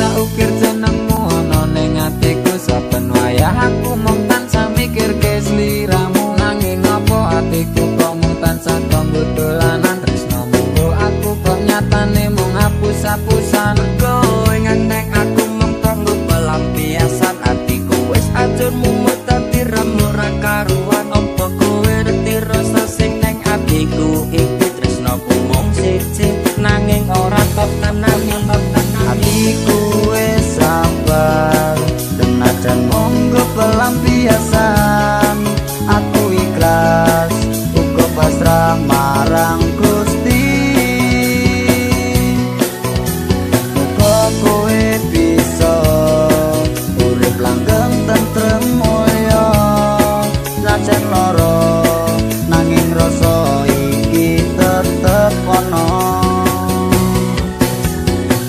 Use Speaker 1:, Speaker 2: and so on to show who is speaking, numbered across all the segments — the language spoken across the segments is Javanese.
Speaker 1: tak ukir jenengmu ana ning atiku. Saben wayah aku mung tansah mikirke sliramu. Nanging apa atiku kok mung tansah kanggo dolanan tresnomu? Nggo aku kok nyatane mung apus-apusan.
Speaker 2: Kowe ngantek aku mung kanggo pelampiasan. Atiku wis ajur mumut dadi remuk ra karuan. Apa kowe ngerti rasa sing neng atiku iki? Tresnoku mung siji nanging ora tok tenani.
Speaker 3: Atiku wis sabar senajan monggo pelampiasan. Aku ikhlas uga pasrah marang Gusti. Muga kowe bisa urip langgeng tentrem mulya. Senajan lara nanging rasa iki tetep ana.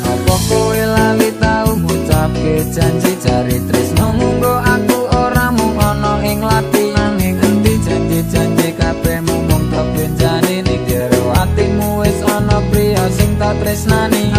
Speaker 1: Apa kowe lali tau ngucapke janji jare tresno munggo aku ora mung ana ing lathi? Nanging endi janji-janji kabeh mung tok benjani? Ning jero atimu wis ana priya sing tak tresnani.